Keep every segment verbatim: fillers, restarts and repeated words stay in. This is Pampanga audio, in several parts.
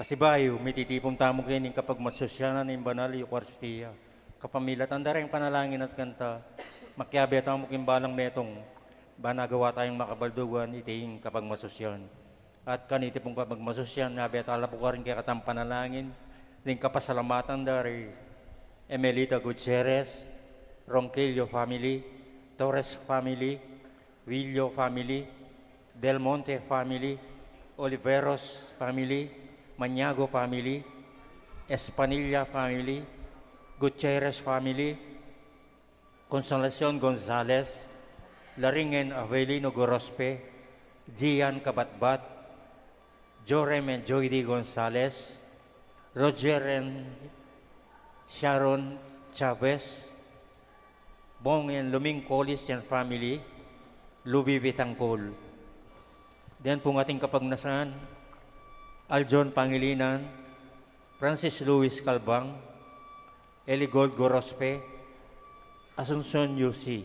Pasibayu, mititipun tamu keni king kapagmasusyan ning Banal Eukaristia. Kapamilatan da ring panalangin at kanta, makiabe tamu king balang metung, ban agawa tayung makabaldugan iting kapagmasusyan. At kaniti pung kapagmasusyan, abe tala pu karing kekatang panalangin, ning kapasalamatan da ri Emelita Gutierrez, Ronquillo family, Torres family, Villo family, Del Monte family, Oliveros family, Maniago family, Espanilla family, Gutierrez family, Consolacion Gonzalez, Laringen Avelino Gorospe, Gian Kabatbat, Jorem and Joydy Gonzalez, Roger and Sharon Chavez, Bong and Luming Collis and family, Lubi Bitangkol. Then pung ating kapagnasan, Aljon Pangilinan, Francis Louis Calbang, Eligold Gorospe, Asuncion Yusi,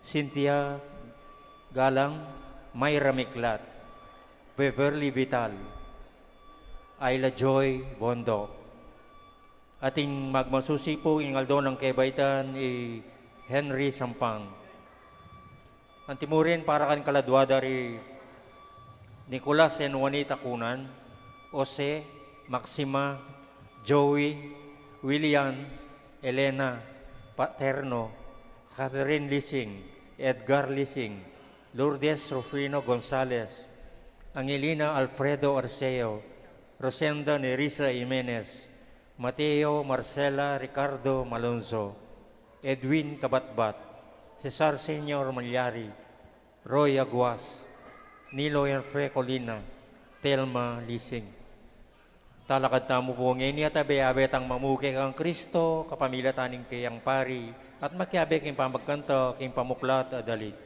Cynthia Galang, Myra Miklat, Beverly Vital, Ayla Joy Bondo. Ating magmasusi pu ing aldo nang kebaitan i Henry Sampang. Antimurin para kan kaladua da ri Nicolas and Juanita Cunan, Jose, Maxima, Joey, William, Elena, Paterno, Catherine Lising, Edgar Lising, Lourdes Rufino Gonzalez, Angelina Alfredo Arceo, Rosenda Nerissa Jimenez, Mateo Marcela Ricardo Malonzo, Edwin Kabatbat, Cesar Senior Malyari, Roy Aguas, Nilo Herfe Colina, Telma Lising. Talakad tamu pu ngeni at abe-abe tang mamuke kang Kristo, kapamilatan ning kayang pari, at makiabe king pamagkanta, king pamuklat a dalit.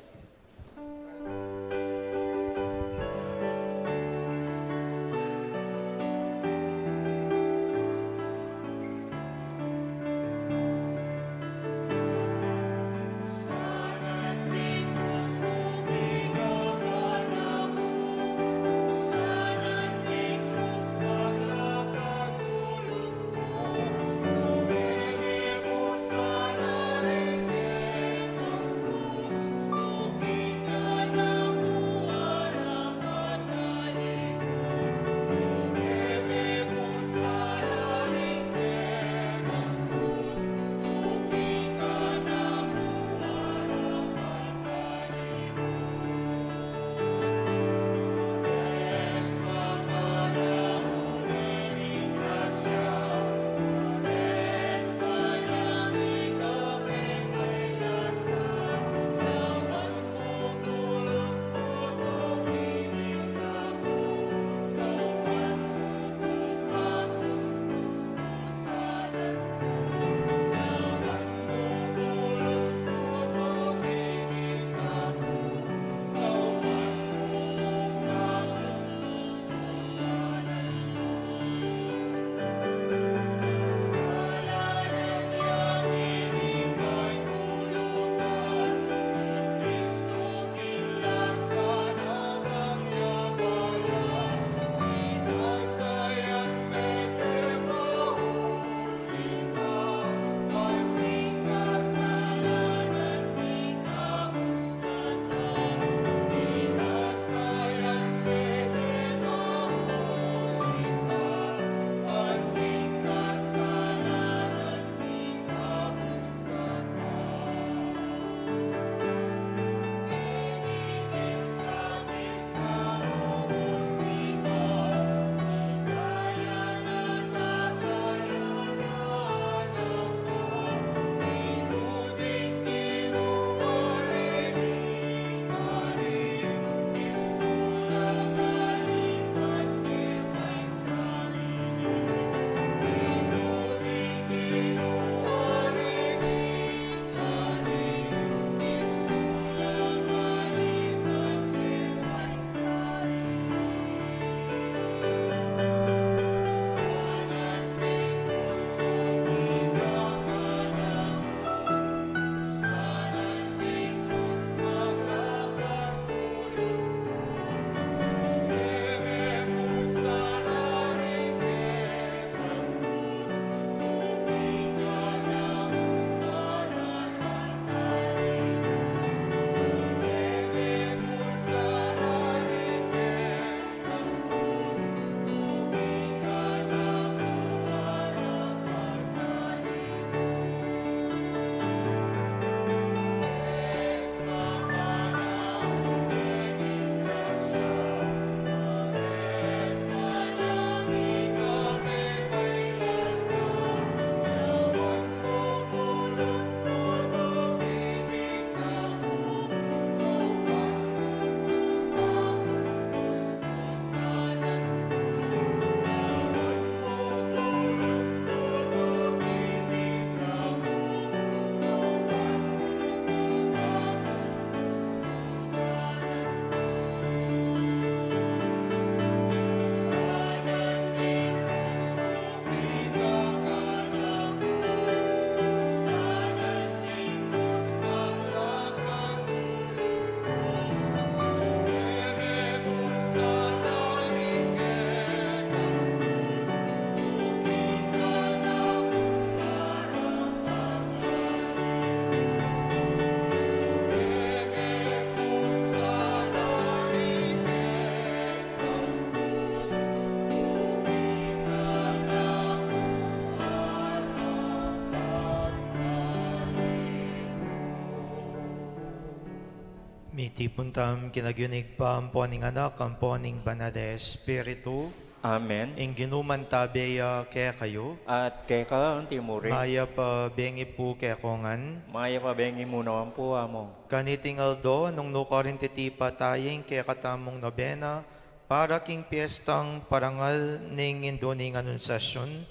Tipun tamu king lagyu ning Ibpa, ampo ning Anak, ampo ning Banal a Espiritu. Amen. Ing Ginu mantabe ya kekayu. At keka antimurin. Mayap a bengi pu kekongan. Mayap a bengi mu naman pu, Among. Kaniting aldo, nung nukarin titipa taya ing kekatamung nobena para king piestang parangal ning Indu ning Anunsiasyun,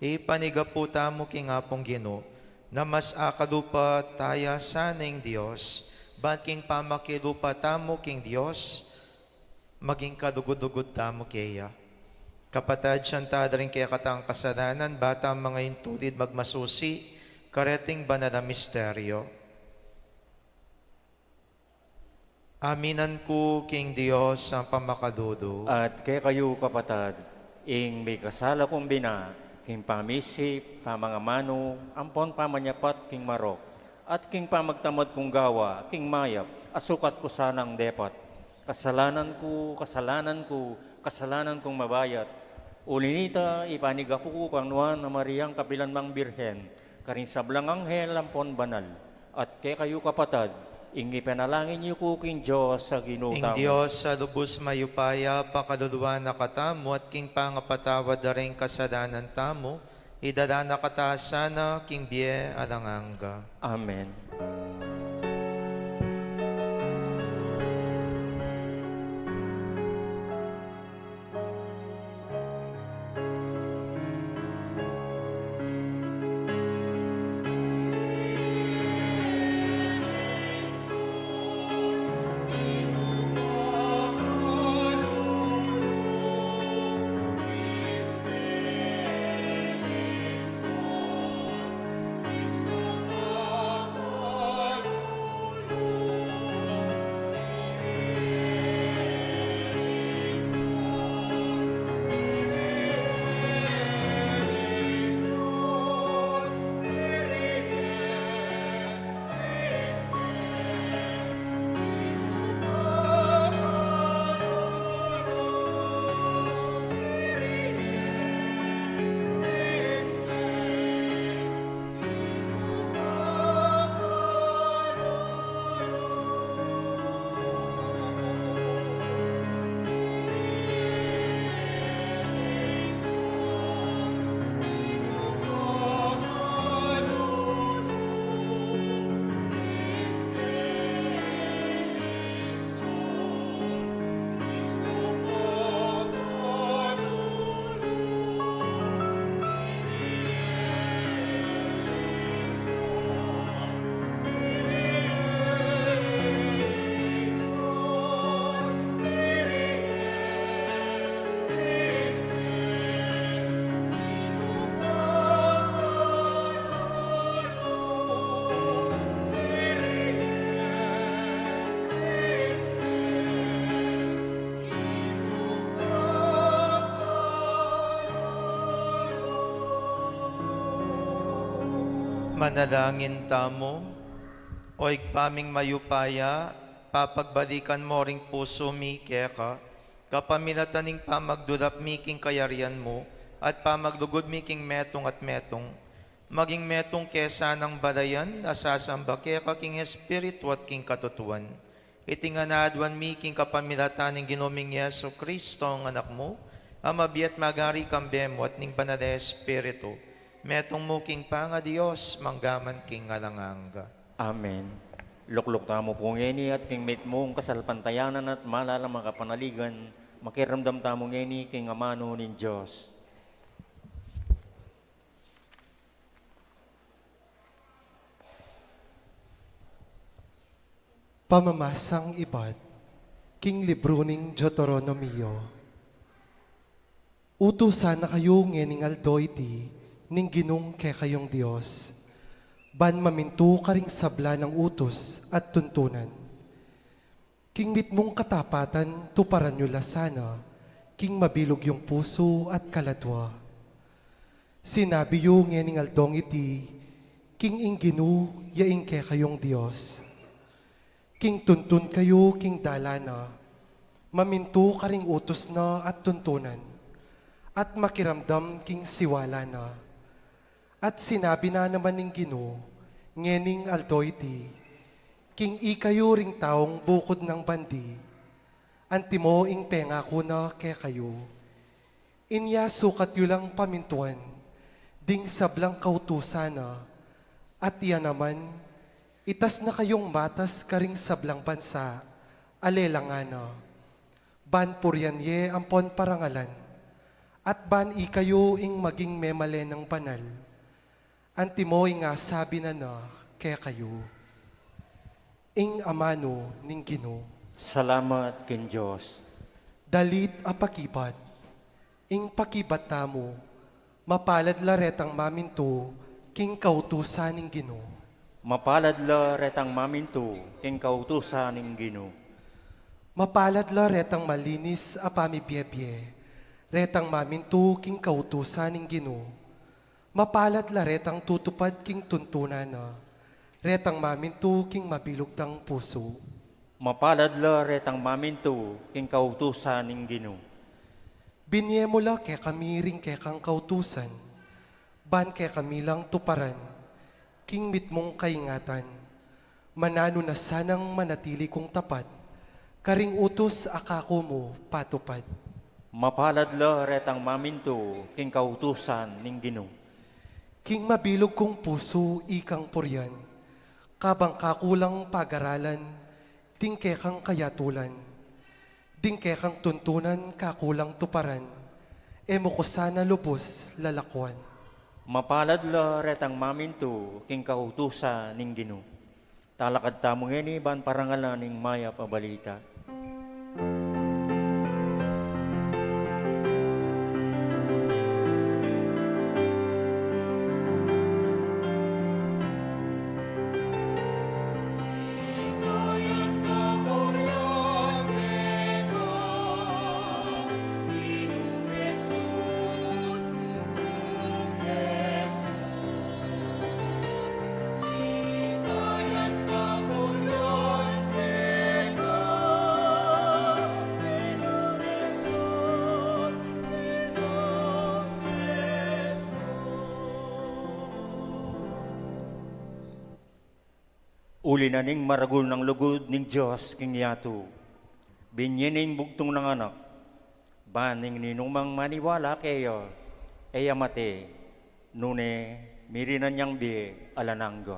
ipanigapu tamu king Apung Ginu, na mas akalupa taya sana ing Dios, ban king pamakilupa tamu king Dios, maging kalugud-lugud tamu keya. Kapatad, sisian ta la ring kekatang kasalanan, ba ta manga intulid magmasusi kareting banal a misteryo. Aminan ku king Dios a pamakaludu. At kekayu, kapatad, ing mikasala kung bina, king pamisip, pamangamanu, ampon pamanyapat king marok, at king pamagtamad kung gawa, king mayap, a sukat ku sanang depat. Kasalanan ku, kasalanan ku, kasalanan kung mabayat. Uli nita, ipanigapu ku kang Nuan a Mariang kapilan mang Birhen, karing sablang anghel ampon banal, at kekayu, kapatad, ing ipanalangin yu ku king Dios a Ginu tamu. Ing Dios a lubus mayupaya pakaluluan na katamu at king pangapatawad da ring kasalanan tamu, idala na kata sana king bie alang angga. Amen. Manalangin tamu. O Ibpa ming mayupaya, papagbalikan mu ring pusu mi keka, kapamilatan ning pamagdulap mi king kayarian mu, at pamaglugud mi king metung at metung, maging metung ke sanang balayan a sasamba keka king espiritu at king katutuan. Iti ngan aduan mi king kapamilatan ning Ginu ming Jesucristo, ing Anak mu, a mabie at magari kambe mu at ning Banal a Espiritu, metung mu king pangaDios, mangga man king alang angga. Amen. Lukluk tamu pu ngeni at king mitmung kasalpantayanan at malalam a kapanaligan, makiramdam tamu ngeni king amanu ning Dios. Pamamasang ibat king libru ning Deuteronomio. Utusan na kayu ngening aldo iti ning Ginung kekayung Dios, ban mamintu karing sabla nang utus at tuntunan. King mitmung katapatan tuparan yu la sana, king mabilug yung pusu at kaladwa. Sinabi yu ngening aldong iti, king ing Ginu ya ing kekayung Dios. King tuntun kayu king dalan na, mamintu karing utus na at tuntunan, at makiramdam king siwala na. At sinabi na naman ning Ginu, ngening aldo iti, King ikayu ring taung bukud nang bandi, antimo ing pengaku na kekayu. Inya sukat yu lang pamintuan ding sablang kautusan na, at iya naman, itas na kayung matas karing sablang bansa a lelangan na, ban purian ye ampon parangalan, at ban ikayu ing maging memalen nang banal. Antimo ing asabi na na kekayu. Ing amanu ning Ginu. Salamat king Dios. Dalit a pakibat. Ing pakibat tamu, mapalad la retang mamintu king kautusan ning Ginu. Mapalad la retang mamintu king kautusan ning Ginu. Mapalad la retang malinis a pamibiebie, retang mamintu king kautusan ning Ginu. Mapalad la retang tutupad king tuntunan na, retang mamintu king mabilug dang pusu. Mapalad la retang mamintu king kautusan ning Ginu. Binie mu la kekami ring kekang kautusan, ban kekami lang tuparan king mitmung kaingatan. Mananu na sanang manatili kung tapat karing utus a kaku mu patupad. Mapalad la retang mamintu king kautusan ning Ginu. King mabilug kung pusu ikang purian, kabang kaku lang pagaralan ding kekang kayatulan, ding kekang tuntunan kaku lang tuparan, e mu ku sana lubus lalakuan. Mapalad la retang mamintu king kautusan ning Ginu. Talakad tamu ngeni ban parangalan ing mayap a balita. Uli na ning maragul nang lugud ning Dios king yatu, binie ne ing bugtung nang anak, ban ing ninumang maniwala keya, e ya mate, nune mirinan yang bie alang angga.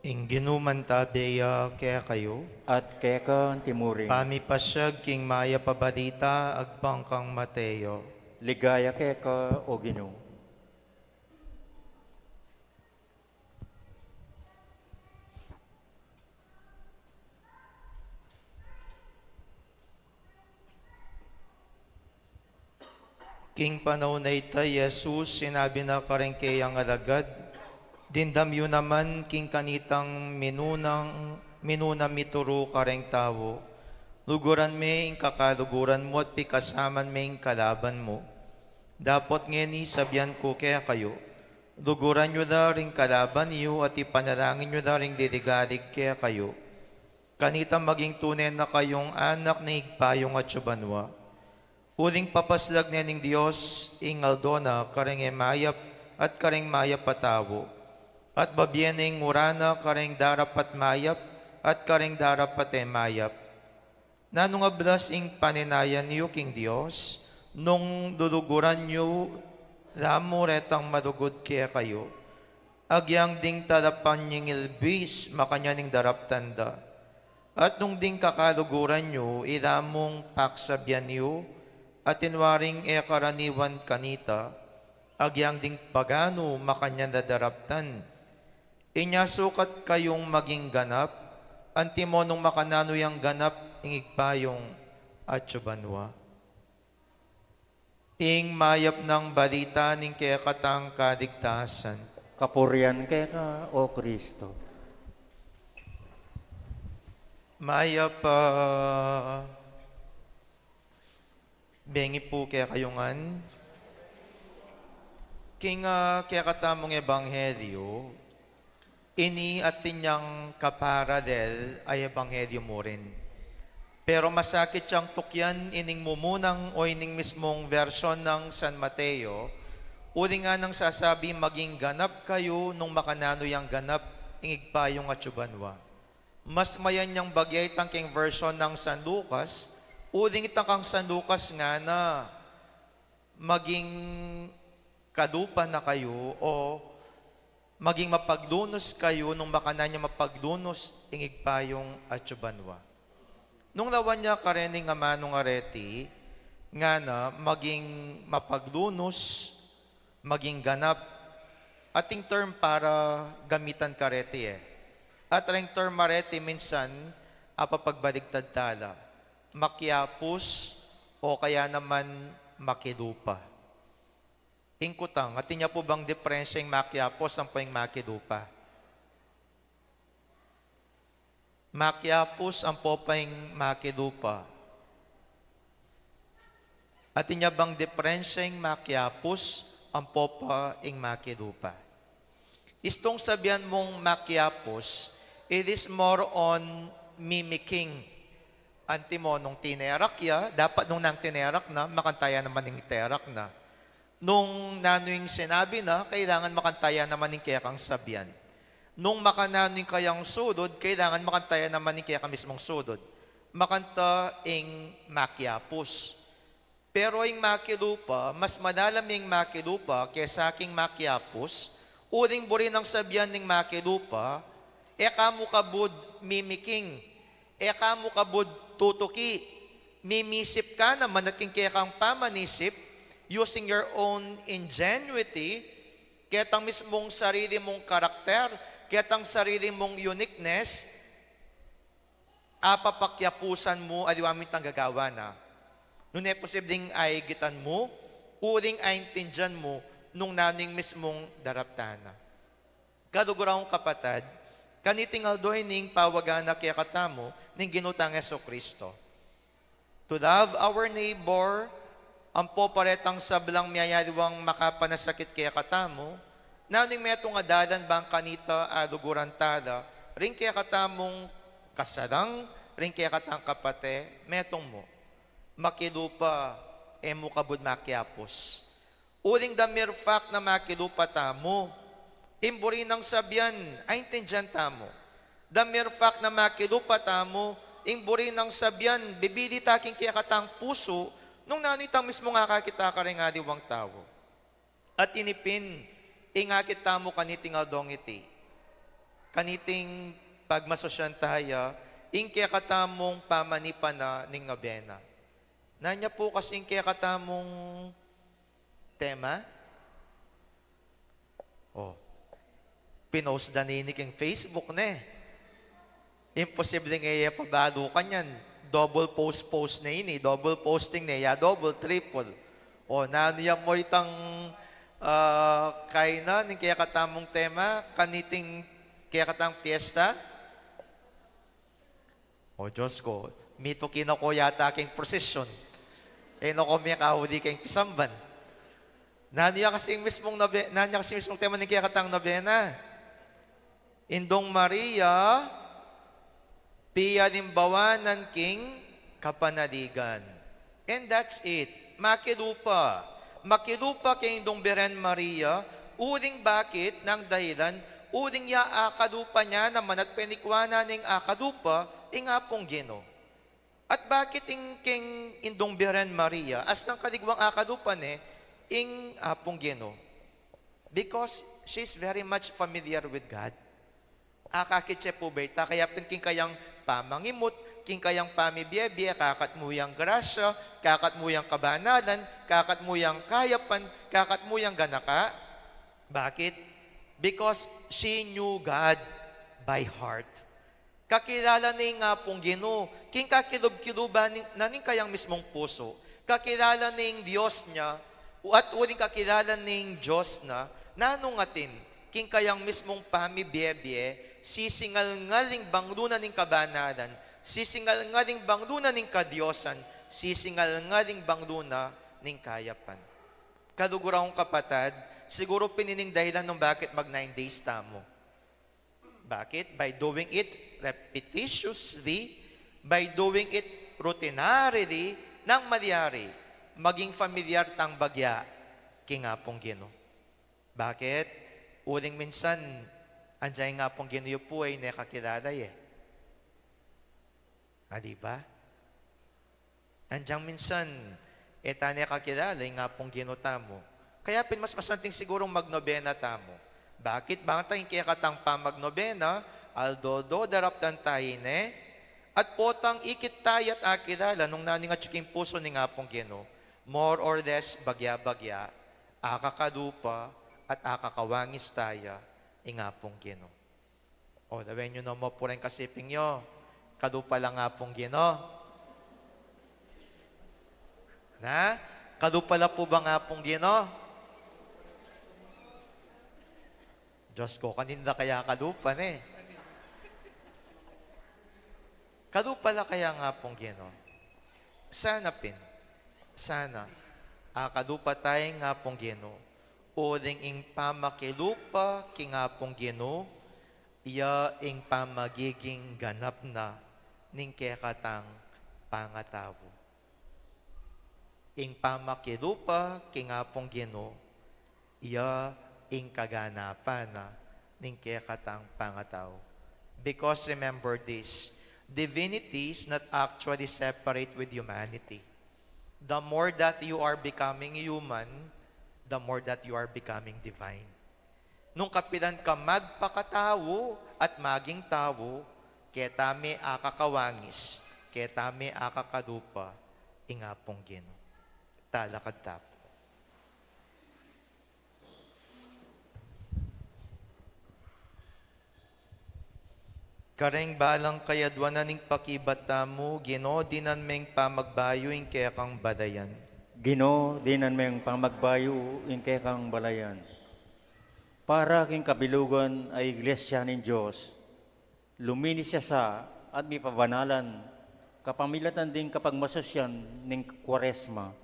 Ing Ginu mantabe ya kekayu. At keka antimurin. Pamipasiag king mayap a balita agpang kang Mateo. Ligaya keka, O Ginu. King panaun a ita, i Jesus sinabi na karing keyang alagad, "Dimdam yu naman king kanitang minunang, minuna mituru karing tau, 'Luguran me ing kakaluguran mu at pikasaman me ing kalaban mu.' Dapot ngeni sabian ku kekayu, luguran yu la ring kalaban yu at ipanalangin yu la ring liligalig kekayu. Kanita maging tune na kayung anak ning Ibpa yung atsu banua. Uling papaslag ne ning Dios ing aldo na karing e mayap at karing mayap a tau, at babie ne ing uran na karing darapat mayap at karing darapat e mayap. Nanung ablas ing paninayan yu king Dios, nung luluguran yu la mu retang malugud kekayu? Agyang ding talapanyingil buis, makanyan ing daraptan da. At nung ding kakaluguran yu, ila mung paksabian yu, atin waring e karaniwan kanita, agyang ding paganu, makanyan da daraptan. Inya sukat kayung maging ganap, antimo nung makananu yang ganap ing Ibpa yung atsu banua." Ing mayap nang balita ning kekatang kaligtasan. Kapurian keka, O Kristo. Mayap a bengi pu kekayu ngan. King, ah, kekatamung ebanghelyo, ini atin yang kaparalel a ebanghelyo mu rin. Pero masakit yang tukyan ining mumunang o ining mismung version ng San Mateo, uling nganang sasabi, "Maging ganap kayu nung makananu yang ganap ing Ibpa yung atsu banua." Mas mayan yang bagay itang king version ng San Lucas, uling itang kang San Lucas ngana, "Maging kalupa na kayu," o "Maging mapaglunus kayu nung makananu yang mapaglunus ing Ibpa yung atsu banua." Nung lawan ya karening amanung areti, ngana, maging mapaglunus, maging ganap, ating term para gamitan kareti e. At reng term areti minsan, apapagbaligtad tala. Makiapus o kaya naman makilupa. Ing kutang, atin ya pu bang diperensya ing makiapus ampo ing makilupa? Makiapus ampo pa ing makilupa? Atin ya bang diperensya ing makiapus ampo pa ing makilupa? Istung sabian mung makiapus, it is more on mimicking. Antimo nung tinerak ya, dapat nung nang tinerak na, makanta ya naman ing iterak na. Nung nanu ing sinabi na, kailangan makanta ya naman ing kekang sabian. Nung makananu ing kayang sulud, kailangan makanta ya naman ing keka mismung sulud. Makanta ing makiapus. Pero ing makilupa, mas malalam ing makilupa kesa king makiapus. Uling buri nang sabian ning makilupa, e ka mu kabud mimicking, e ka mu kabud tutuki, mimisip ka naman at king kekang pamanisip, using your own ingenuity, ketang mismung sarili mung karakter, ketang sarili mung uniqueness, apapakiapusan mu aliwa mu itang gagawa na. Nune posibleng aigitan mu, uling aintindian mu nung nanu ing mismung daraptan na. Kaluguran kung kapatad, kaniting aldo ini ing pawagan na kekatamu ning Ginu tang Jesucristo. To love our neighbor, ampo pa retang sablang miyayaliwang makapanasakit kekatamu, nanu ing metung a dalan bang kanita aluguran tala ring kekatamung kasalang, ring kekatang kapate? Metung mu, makilupa, e mu kabud makiapus. Uling the mere fact na makilupa tamu, ing buri nang sabian, aintindian tamu. The mere fact na makilupa tamu, ing buri nang sabian, bibili ta king kekatang pusu, nung nanu itang mismung akakit ta karing aliwang tau. At ini pin, ing akit tamu kaniting aldong iti, kaniting pagmasusyan taya, ing kekatamung pamanipan na ning nobena. Nanu ya pu kasi ing kekatamung tema? O, pinost da ne ini king Facebook, ne? Imposible nga e pabalu kanyan. Double post, post ne ini, double posting ne ya, double, triple. O, nanu ya mu itang, ah, kainan ning kekatamung tema kaniting kekatang piyesta? O Diyos ku, mituki na ku yata king prosesyon. E na ku mekauli king pisamban. Nanu ya kasi ing mismung nobe-, nanu ya kasi ing mismung tema ning kekatang nobena? Indung Maria, pialimbawanan king kapanaligan. And that's it. Makilupa. Makilupa kay Indung Birhen Maria, uling bakit? Nang dahilan, uling ya akalupa na naman at penikwanan ning akalupa ing Apung Ginu. At bakit ing king Indung Birhen Maria, as nang kaligwang akalupa ne ing Apung Ginu? Because she's very much familiar with God. Akakit ye pu ba ita? Kaya pin king kayang pamangimut, king kayang pamibiebie, kakat mu yang grasya, kakat mu yang kabanalan, kakat mu yang kayapan, kakat mu yang ganaka. Bakit? Because she knew God by heart. Kakilala ne ing Apung Ginu, king kakilub-kiluban ning, na ning kayang mismung pusu. Kakilala ne ing Dios na, At uling kakilala ning Dios na, nanung atin, king kayang mismung pamibie-bie, sisingal-ngal ing banglu na ning kabanalan, sisingal-ngal ing banglu na ning kadiosan, sisingal-ngal ing banglu na ning kayapan. Kaluguran kung kapatad, siguru pin ini ing dahilan nung bakit mag nine days tamu. Bakit? By doing it repetitiously, by doing it routinarily, nang malyari, maging familiar tang bagya king Apung Ginu. Bakit? Uling minsan, anjang ing Apung Ginu yu pu e, e ne kakilala e. A, di ba? Anjang minsan, e ta ne kakilala ing Apung Ginu tamu. Kaya pin mas masanting sigurung magnobena tamu. Bakit? Bang ta ing kekatang pamagnobena, aldo-aldo daraptan tamu ne, at potang ikit tamu at akilala nung nanu ing atyu king pusu ning Apung Ginu. More or less, bagya-bagya, akakalupa at akakawangis taya ing Apung Ginu. O, lawen yu no mu pu reng kasiping yu, kalupa la ing Apung Ginu. Na? Kalupa la pu ba ing Apung Ginu? Diyos ko, kanin la kaya kalupa ne? Kalupa la kaya ing Apung Ginu? Sana pin, sana, akalupa taya ing Apung Ginu, uling ing pamakilupa king Apung Ginu, iya ing pamagiging ganap na ning kekatang pangatau. Ing pamakilupa king Apung Ginu, iya ing kaganapan na ning kekatang pangatau. Because remember this, divinity is not actually separate with humanity. The more that you are becoming human, the more that you are becoming divine. Nung kapilan ka magpakatau at maging tau, keta me akakawangis, keta me akakalupa ing Apung Ginu. Talakad ta pu. Kareng balang kayadwanan ning pakibat tamu, Ginu, dinan meng pamagbayu ing kekang balayan. Ginu, dinan meng pamagbayu ing kekang balayan. Para king kabilugan a Iglesia ning Dios, luminis ya sa at mipabanalan, kapamilatan ding kapagmasusyan ning Kuaresma,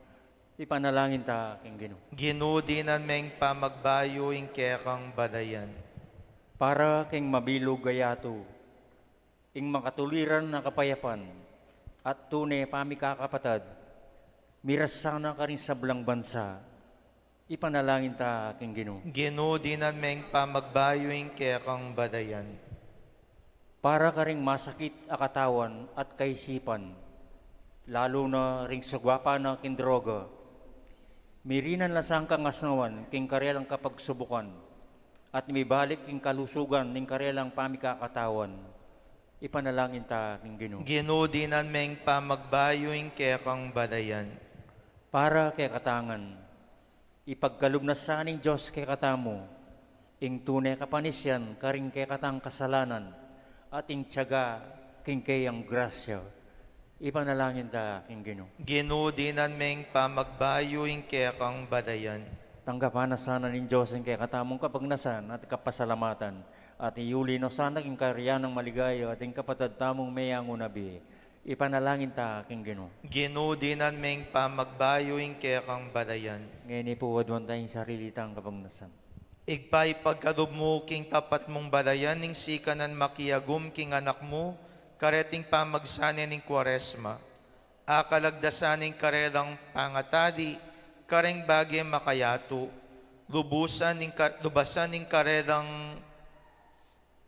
ipanalangin ta king Ginu. Ginu, dinan meng pamagbayu ing kekang balayan. Para king mabilug a yatu, ing makatuliran a kapayapan, at tune pamikakapatad, miras sana karing sablang bansa, ipanalangin ta king Ginu. Ginu, dinan meng pamagbayu ing kekang balayan. Para karing masakit a katawan at kaisipan, lalu na ring sugapa na king droga, mirinan la sang kangasnawan king karelang kapagsubukan, at mibalik king kalusugan ning karelang pamikakatawan, ipanalangin ta king Ginu. Ginu, dinan meng pamagbayu ing kekang balayan. Para kekatang ngan, ipagkalub na sa ning Dios kekatamu ing tune kapanisian karing kekatang kasalanan, at ing tiyaga king keyang grasya, ipanalangin ta king Ginu. Ginu, dinan meng pamagbayu ing kekang balayan. Tanggapan na sana ning Dios ing kekatamung kapagnasan at kapasalamatan, at iyuli no sana king kayarian nang maligaya at ing kapatad tamung meyangu na bie, ipanalangin ta king Ginu. Ginu, dinan meng pamagbayu ing kekang balayan. Ngeni pu, aduan ta ing sarili tang kapagnasan. Ibpa, ipagkalub mu king tapat mung balayan ing sikanan makiagum king Anak mu, kareting pamagsane ning Kuaresma. Akalagdasan ing karelang pangatali kareng bage makayatu, lubusan ing ka-, lubasan ing karelang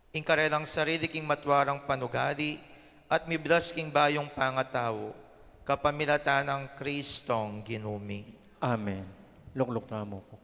ing karelang sarili king matwarang panugali, at miblas king bayung pangatau, kapamilatan nang Kristong Ginu mi. Amen. Lukluk tamu pu.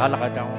Halakad tamu.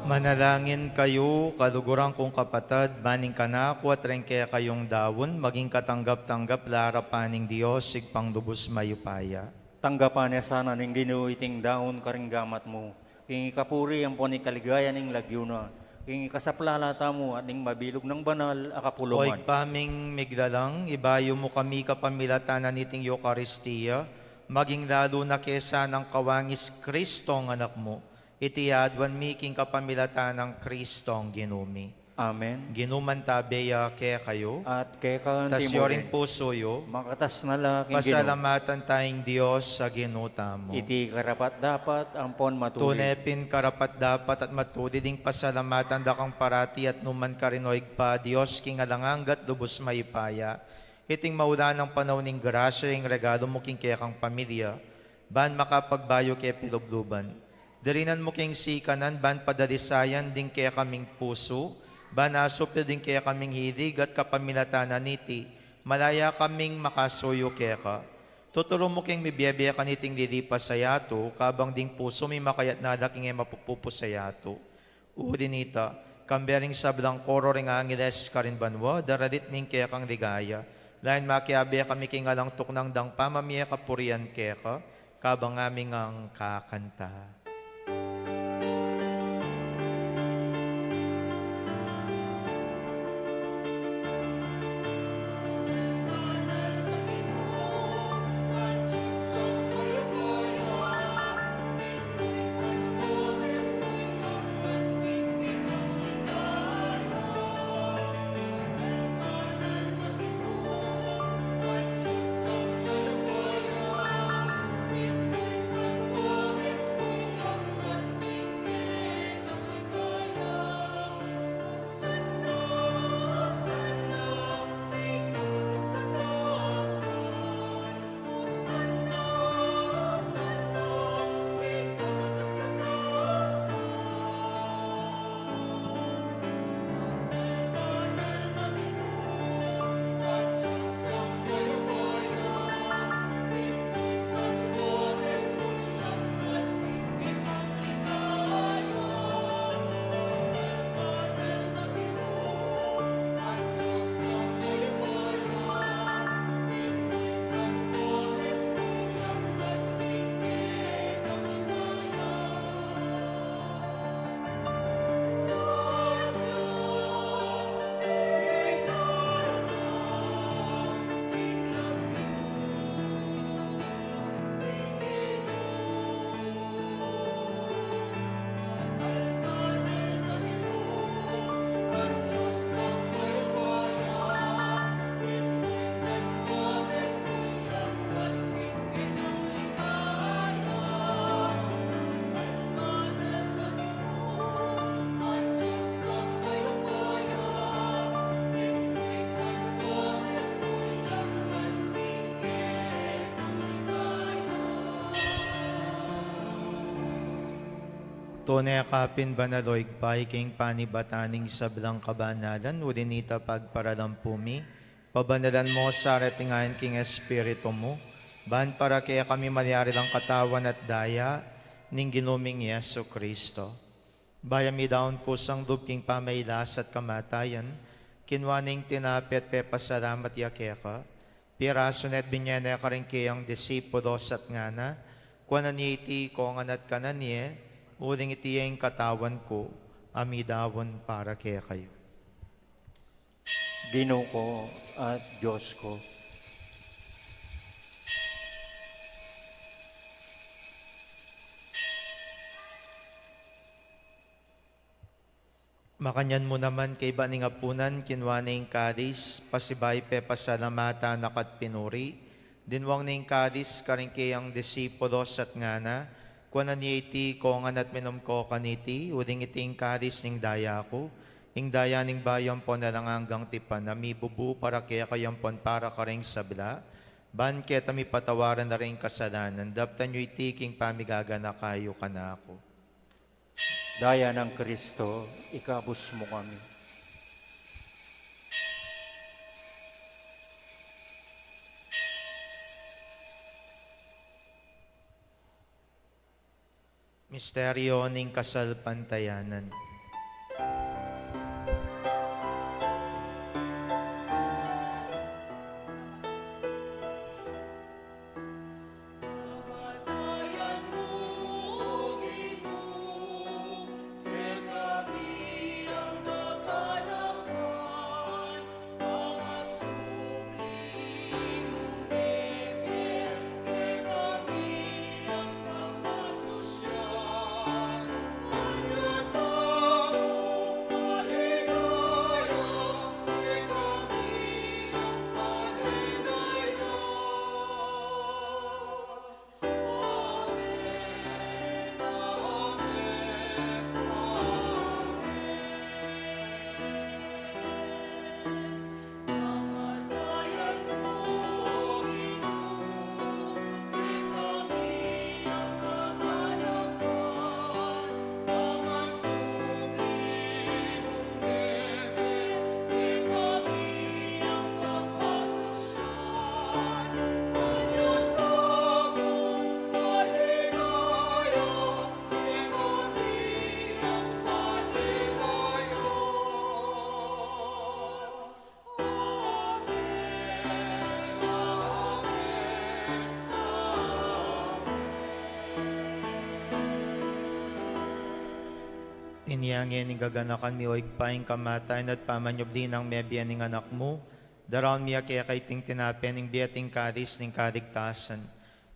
Manalangin kayu, kaluguran kung kapatad, ban ing kanaku at ring kekayung daun maging katanggap-tanggap la arapan ning Dios, Ibpang lubus mayupaya. Tanggapan na sana ning Ginu iting daun karing gamat mu, king ikapuri ampon ikaligaya ning lagyu na, king ikasaplala tamu at ning mabilug nang banal a kapulungan. O Ibpa ming miglalang, ibayu mu kami kapamilatan niting Eukaristia, maging lalu na kesa nang kawangis Kristong Anak mu. Iti aduan mi king kapamilatan nang Kristong Ginu mi. Amen. Ginu mantabe ya kekayu. At keka naman. Tasyo ring pusu yu. Makatas na la king Ginu. Pasalamatan taya ing Dios a Ginu tamu. Iti karapat-dapat ampon matulid. Tune pin karapat-dapat at matulid ing pasalamatan da kang parati at nukarin man, O Ibpa, Dios king alang angga at lubus mayupaya. Iting maulan a panaun ning grasya, ing regalu mu king kekang pamilya, ban makapagbayu ke pilubluban. Dirinan mu king sikanan ban padalisayan ding kekaming pusu, ban asupil ding kekaming hilig at kapamilatan na niti, malaya kaming makasuyu keka. Tuturu mu king mibie-bie kaniting lilipas a yatu, kabang ding pusu mi makayatna la king e mapupupus a yatu. Uli nita, kambe ring sablang koro ring angeles karin banua, daralit mi ing kekang ligaya. Lain makiabe kami king alang tuknang dang pamamie kapurian keka, kabang ngaming kakanta. Tune ka pin banal, o Ibpa, ika ing panibatan ning sablang kabanalan, uli nita pagparalampu mi, pabanalan mu sa reting ain king Espiritu mu, ban para kekami malyari lang katawan at daya ning Ginu ming Jesu Kristo. Bayu ya midaun kusang lub king pamailas at kamatayan, kinua ne ing tinape at pepasalamat ya keka, pirasu ne at binie ne karing keyang disipulos at ngana, kuanan ye iti kongan at kanan ye, uling iti ya ing katawan ku, a midaun para kekayu. Ginu ku at Dios ku. Makanyan mu naman kaybat ning apunan, kinua ne ing kalis, pasibayu pepasalamatan na ka at pinuri, dinwang ne ing kalis karing keyang disipulos at ngana, kuanan ye iti kongan at minum ko kaniti, uling iti ing kalis ning daya ku, ing daya ning bayu ampon alang anggang tipan, a mibubu para kekayu ampon para karing sabla, ban keta mipatawaran la ring kasalanan. Daptan yu iti king pamigaganaka yu kanaku. Daya nang Kristo, ikabus mu kami. Misteryo ning kasalpantayanan. Inya ngeni gaganakan mi, o Ibpa, ing kamatayan at pamanyubli nang mebie ning Anak mu, daraun mi keka iting tinape ning bie at ing kalis ning kaligtasan.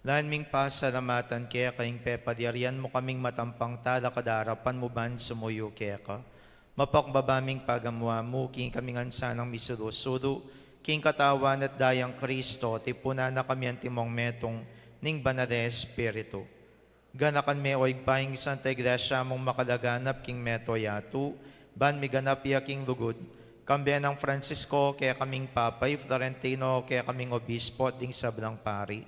Lalu ming pasalamatan keka ing pepalyarian mu kaming matampang talakad king arapan mu ban sumuyu keka. Mapakbaba ming pagamu-amu king kami ngan sanang misulu-sulu king Katawan at Daya nang Kristo, tipunan na kami antimong metung ning Banal a Espiritu. Ganakan me, o Ibpa, ing Santa Iglesia mung makalaganap king mabilug a yatu, ban miganap ya king lugud, kambe nang Francisco, kekaming Papa, i Florentino, kekaming Obispo, at ding sablang pari.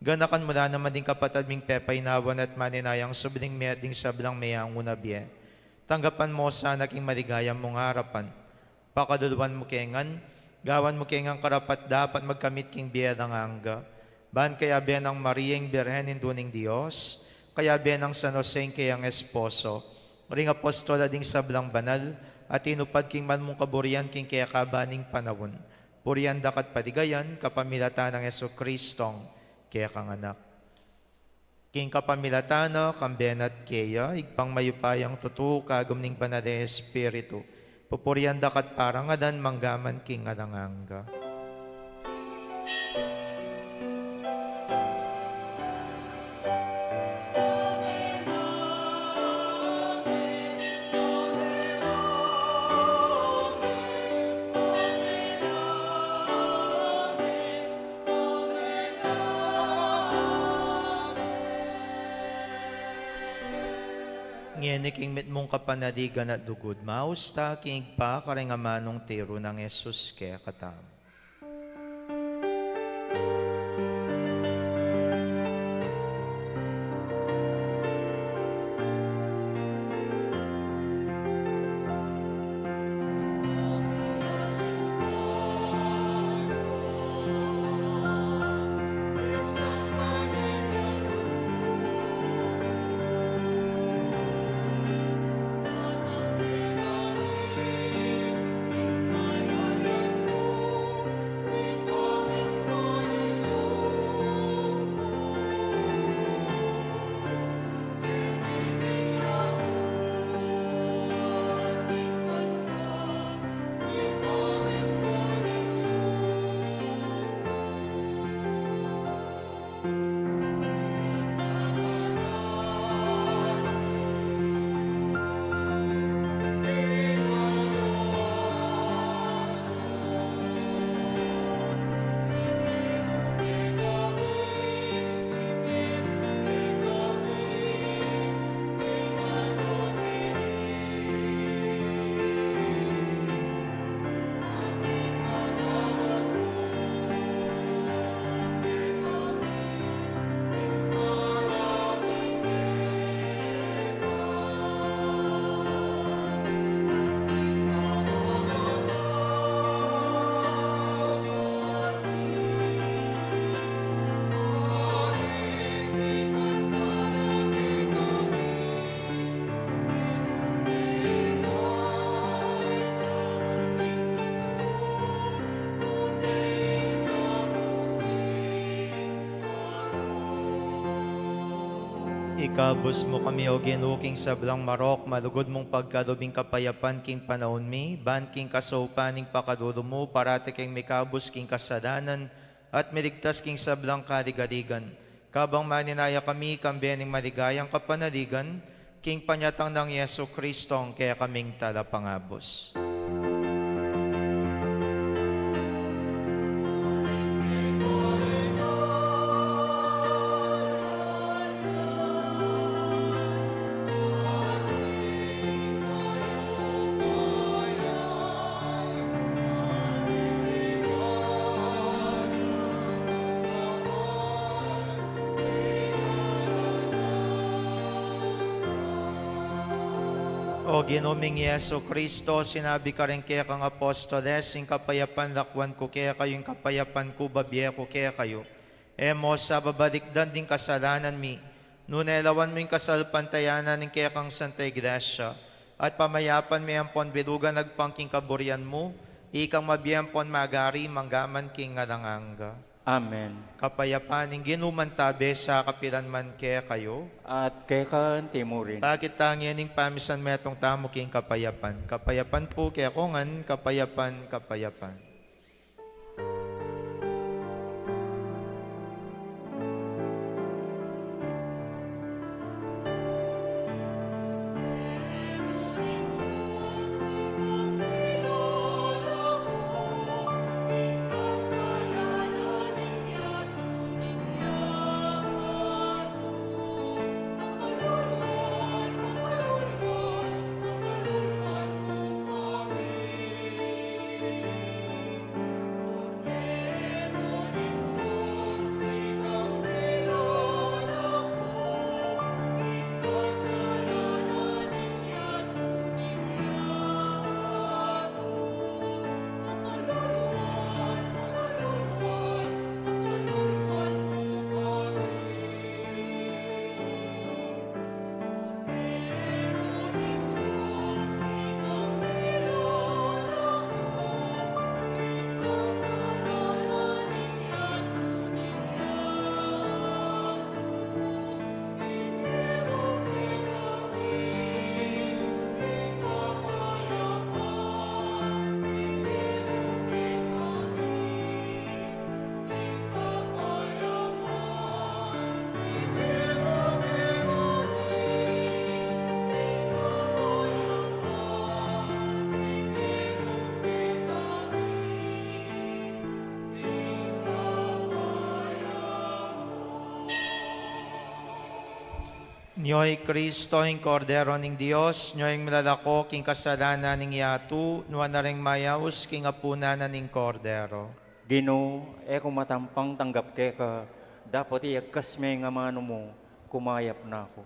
Ganakan mu la naman ding kapatad ming pepainawan at maninayang subling mie at ding sablang meangu na bie. Tanggapan mu la sana king maligaya mung arapan. Pakaluluan mu ke ngan, gawan mu ke ngan karapat-dapat magkamit king bie alang angga. Ban kayabe nang Maria ing Birhen, Indu ning Dios, kayabe nang San Jose ing keyang esposo, ring apostol at ding sablang banal a tinupad king mal mung kaburian king kekaban ning panaun, purian da ka at paligayan kapamilatan nang Jesucristong kekang Anak. King kapamilatan na, kambe na at keya, Ibpang mayupayang tutu, kagum ning Banal a Espiritu, pupurian da ka at parangalan mangga man king alang angga. Ngeni king mitmung kapanaligan at lugud, maus ta king Ibpa karing amanung tiru nang Jesus kekatamu. Ikabus mu kami, O Ginu, king sablang marok, malugud mung pagkalub ing kapayapan king panaun mi, ban king kasaupan ning pakalulu mu, parati kaming mikabus king kasalanan, at miligtas king sablang kaligaligan. Kabang maninaya kami, kambe ning maligayang kapanaligan, king panyatang nang Jesucristo, ing kekaming Talapangabus. O Ginu ming Jesu Cristo, sinabi mu karing kekang apostoles, ing kapayapan lakwan ku kekayu, ing kapayapan ku babie ku kekayu. E mu sa babalikdan ding kasalanan mi, nune lawan mu ing kasalpantayanan ning kekang Santa Iglesia, at pamayapan me ampon bilugan agpang king kaburian mu, ikang mabie ampon magari mangga man king alang angga. Amen. Kapayapan ning Ginu mantabe sa kapilan man kekayu. At keka anti mu rin. Pakit tang ing pamisan metung tamu king kapayapan. Kapayapan pu kekongan, kapayapan, kapayapan. Nyo i Kristo, ing Kordero ning Dios, nyo ing milalako king kasalanan ning yatu, nuan na ring mayaus king apunan na ning Kordero. Ginu, e ku matampang tanggap keka, dapot iyagkas me ing amanu mu, kumayap na ku.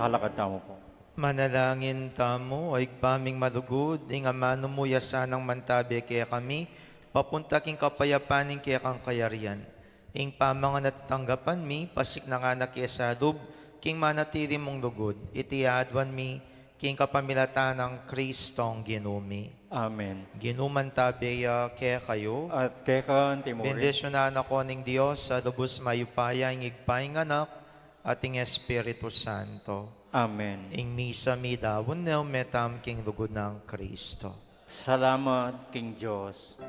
Alakad tamu pu. Manalangin tamu. O Ibpa ming malugud, ing amanu mu ya sanang mantabe kekami, papunta king kapayapan ning kekang kayarian. Ing pamangan at tanggapan mi, pasiknangan na ke sa lub king manatili mung lugud. Iti aduan mi king kapamilatan nang Kristong Ginu mi. Amen. Ginu mantabe ya kekayu. At keka antimurin. Bendisyunan na ko ning Dios a lubus mayupaya, ing Ibpa, ing Anak, at ing Espiritu Santo. Amen. Ing misa midaun ne, ume tamu king lugud nang Kristo. Salamat king Dios.